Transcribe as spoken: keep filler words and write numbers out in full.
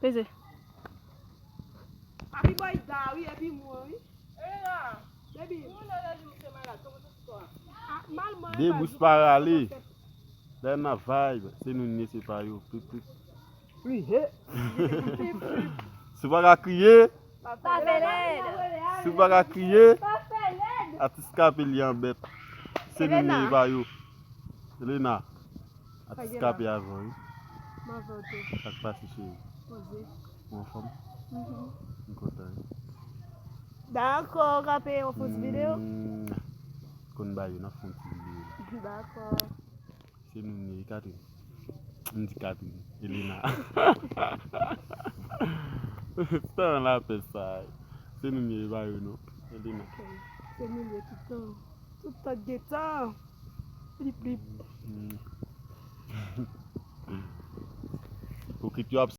Peze. Happy boy da wi, epi mwen wi. Baby. Ah, mal mwen. De bous pa rale. Lè nan vibe, se nou nye se pa yo. Pip, pip. Wi, he. Si w pa ka kriye, Pa fè lèd. si w pa ka kriye, Pa fè lèd. atis kape li an bèt. Se nou nye Elena. e pa yo. Elena, atis Elena. Kape avan wi. Mwen avè w tou. Sa k pase cheri? Poze. Ou anfòm? Mhm. M kontan wi. Dakò, Kape, on fon ti videyo. Mm, konn ba yo nan fon ti videyo la. Dakò. Se nou nye wi Catherine. M di Catherine. Elena. Tan lapè sa. Se nou nye e pa yo non. Elena. Ok. Se nou ye tout tan. Tout tan gen tan. Plip, plip. Mm. Ipokrit yo ap